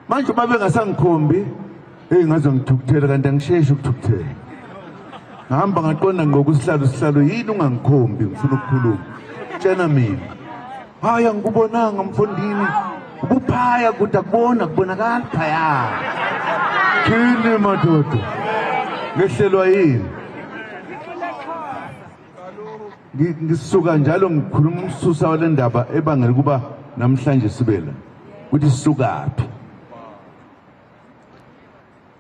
Manje uma bengasangikhombi, hey ngaze ngithukuthela kanti angisheshi ukuthukuthela. Ngihamba ngaqonda ngqo kusihlalo, sihlalo yini ungangikhombi ngifuna ukukhuluma. Tshena mina. Hayi angikubonanga mfondini. Ubuphaya kude akubona kubonakala phaya. Kini madoda. Ngehlelwa yini? Ngisuka njalo ngikhuluma umsusa wale ndaba ebangela ukuba namhlanje sibe la. Ukuthi sisukaphi.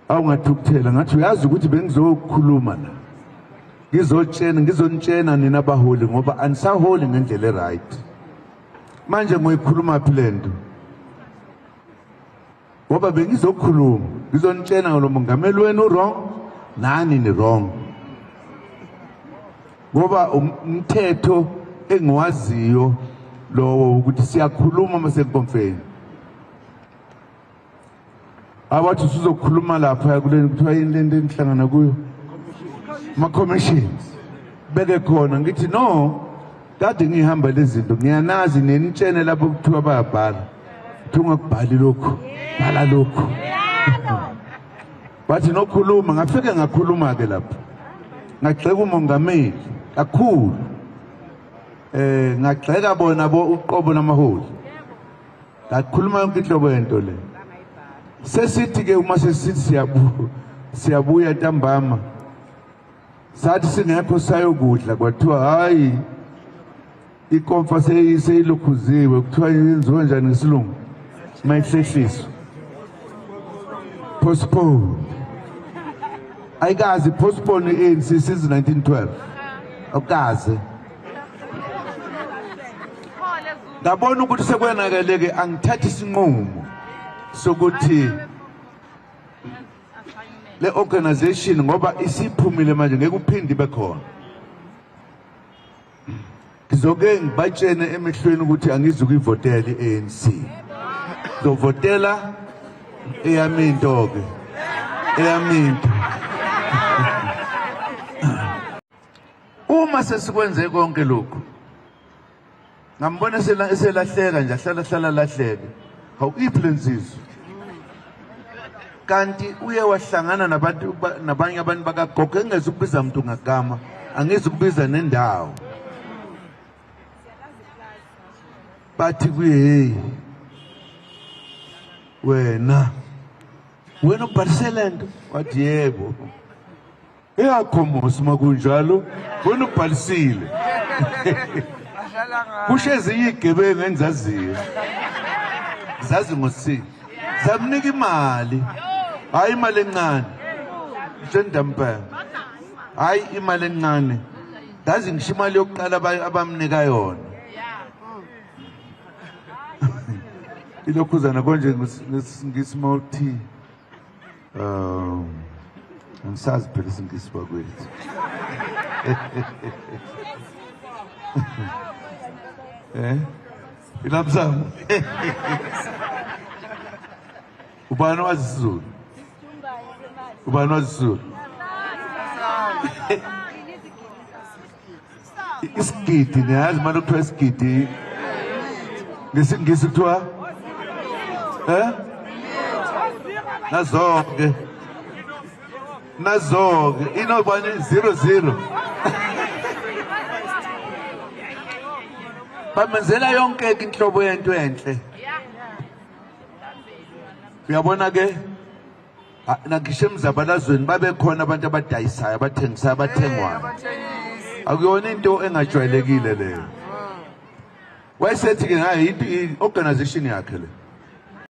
Awungathukuthela ngathi uyazi ukuthi bengizokhuluma la. Ngizotshena ngizonitshena nina baholi ngoba anisaholi ngendlela eright. Manje ngoyikhuluma phi lento? Ngoba bengizokhuluma ngizonitshena ngalo mongameli wenu wrong nani ni wrong. Ngoba umthetho engiwaziyo lowo ukuthi siyakhuluma masenkomfeni. Abathi usuzokhuluma lapha kuleni kuthiwa yini lento enihlangana kuyo? Ma commissions. Beke khona ngithi no kade ngihamba lezi zinto ngiyanazi nenitshene lapho kuthiwa bayabhala. Kuthi ungakubhali lokhu, bhala lokhu. Bathi nokhuluma ngafike ngakhuluma ke lapho. Ngagxeka umongameli kakhulu. Ngagxeka bona bo uqobo namaholi. Ngakhuluma yonke inhlobo yento le. Sesithi ke uma sesithi siyabuya siyabuya ntambama sathi singekho sayokudla kwathiwa hayi ikomfa seyilokhuziwe kuthiwa yenziwa njani ngesilungu mayihlehliswa postpone ayikaze postpone i-ANC since 1912 awukaze ngabona ukuthi sekwenakeleke angithathe isinqumo sokuthi le organization ngoba isiphumile manje ngeke uphinde ibe khona. Ngizoke ngibatshene emehlweni ukuthi angizukuyivotela i-ANC. Ngizovotela eyami into ke. Eyami into. Uma sesikwenze konke lokhu ngambona eselahleka nje ahlala hlala lahleke. Hawu iphi lensizwa? Kanti uye wahlangana nabantu nabanye abantu bakagogo engeze ukubiza umuntu ngagama angizi ukubiza nendawo. Bathi kuye hey wena wena ubhalise lento wathi yebo. Eyakho musi makunjalo wena ubhalisile. Kusho ezinye igebengu engizaziyo. Zazi ngosi. Zamnika imali. Hayi imali encane. Njendampela. Hayi imali encane. Ngazi ngisho imali yokuqala abamnika yona. Ilokhuzana konje ngisimawuthi angisazi phela isiNgisi bakwethu. Ilamsam. Ubani wazi isiZulu? Ubani wazi isiZulu? Isigidi niyazi manje kuthiwa isigidi ngesiNgisi kuthiwa Nazoke. Nazoke inobani 00. Bamenzela yonke inhlobo yento enhle. Uyabona ke nangisho emzabalazweni babekhona abantu abadayisayo abathengisayo abathengwayo. Akuyona into engajwayelekile leyo. Wayesethi ke hayi into i-organization yakhe le.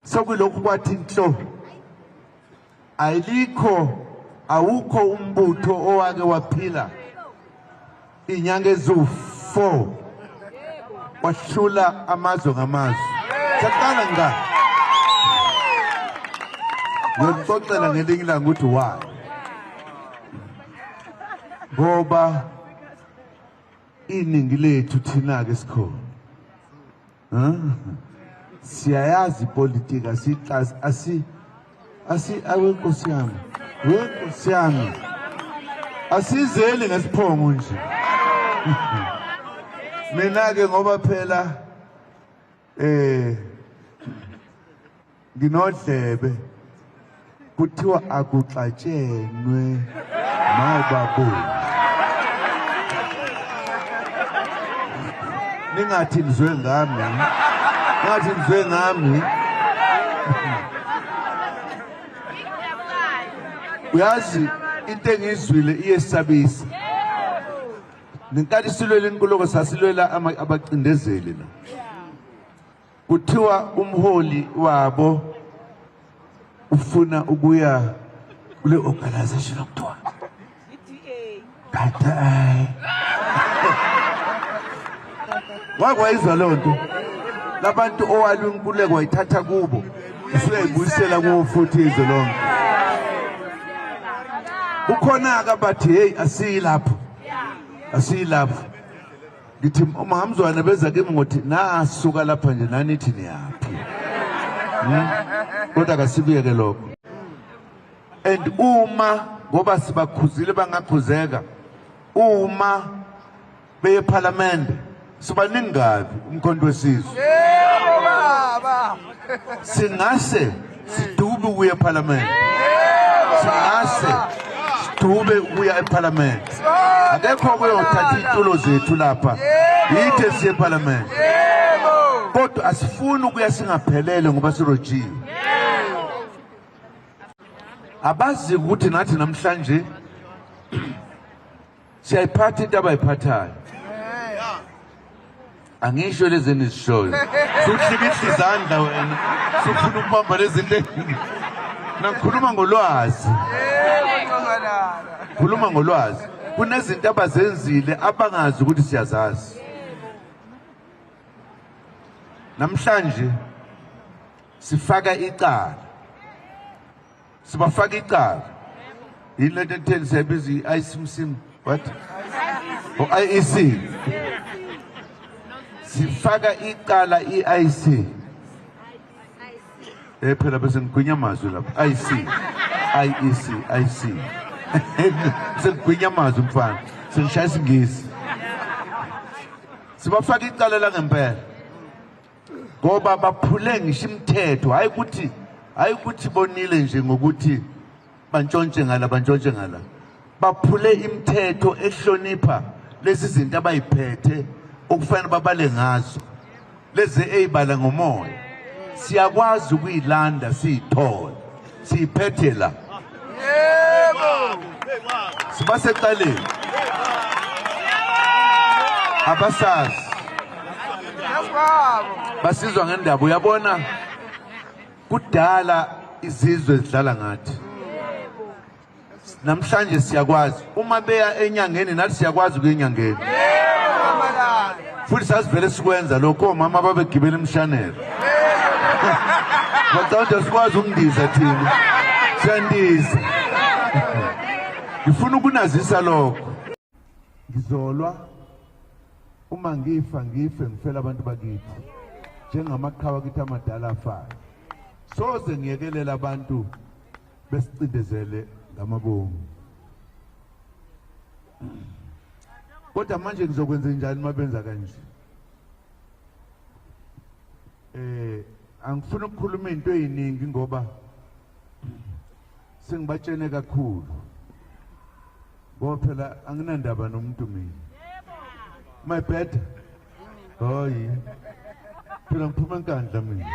Sekulokhu kwathi nhlo ayilikho awukho umbutho owake waphila inyanga eziwu-4 wahlula amazwe ngamazwe. Saqala nga ngiyonixoxela ngelinye ilanga ukuthi why. Ngoba iningi lethu thina ke sikhona. Siyayazi ipolitika siqasi asi asi awenkosi yami. Wenkosi yami. Asizeli ngesiphongo nje. Mina ke ngoba phela Nginodlebe kuthiwa akuxatshenwe mawubaboni. Ningathi nizwe ngami. Ningathi nizwe ngami. Uyazi into engiyizwile iyesabisa. Ngenkathi silwela inkululeko sasilwela abacindezeli la. Kuthiwa umholi wabo ufuna ukuya kule organization okuthiwa DA. Wakwayizwa leyo nto. Labantu owalwa inkululeko wayithatha kubo usuyayibuyisela kuwo futhi izwe lonke. Kukhona-ke abathi hey asiyi lapho, asiyi lapho. Ngithi uMamzwane beza kimi ngothi nasuka lapha nje nanithi niyaphi. Kodwa kasibuyeke lokho. And uma ngoba sibakhuzile bangakhuzeka, uma beye eParliament sibaningi kabi uMkhonto weSizwe. Yebo baba. Singase sidube ukuya eParliament. Singase sidube ukuya eParliament. Akekho okuyothatha iy'tulo zethu lapha. Yithi esiye eParliament. Yebo. Kodwa asifuni ukuya singaphelele ngoba sirojiwe. Abazi ukuthi nathi namhlanje siyayiphatha into abayiphathayo. Angisho lezi enizishoyo. Suhlikihla izandla wena. Sufuna ukubamba lezi zinto. Nakhuluma ngolwazi. Khuluma ngolwazi. Kunezinto abazenzile abangazi ukuthi siyazazi. Namhlanje sifaka icala. Sibafaka icala. Yini lento etheni siyabiza i-ICC what? O IEC. Sifaka icala i-IC. Phela bese ngigwinya amazwi lapha. IC. IEC, IC. Sengigwinya amazwi mfana. Sengishaya isingisi. Sibafaka icala la ngempela. Ngoba baphule ngisho imithetho, hayi ukuthi bonile nje ngokuthi bantshontshe ngala, bantshontshe ngala. Baphule imithetho ehlonipha lezi zinto abayiphethe okufanele babale ngazo. Lezi ezibala ngomoya. Siyakwazi ukuyilanda siyithole. Siyiphethe la. Yebo. Sibasecaleni. Abasazi. Basizwa ngendaba. Uyabona kudala izizwe zidlala ngathi. Namhlanje siyakwazi uma beya enyangeni nathi siyakwazi ukuya enyangeni. Futhi sasivele sikwenza lokho, omama babegibela imshanelo. Bacabanga sikwazi ukundiza thina. Siyandiza. Ngifuna ukunazisa lokho. Ngizolwa uma ngifa ngife ngifela abantu bakithi njengamaqhawe akithi amadala afayo. Soze ngiyekelela abantu besicindezele ngamabomu. Kodwa manje ngizokwenza njani uma benza kanje? Angifuni ukukhuluma into eziningi ngoba sengibatshene kakhulu. Ngoba phela anginandaba nomuntu mina. My bed. Hayi. Phela ngiphuma eNkandla mina.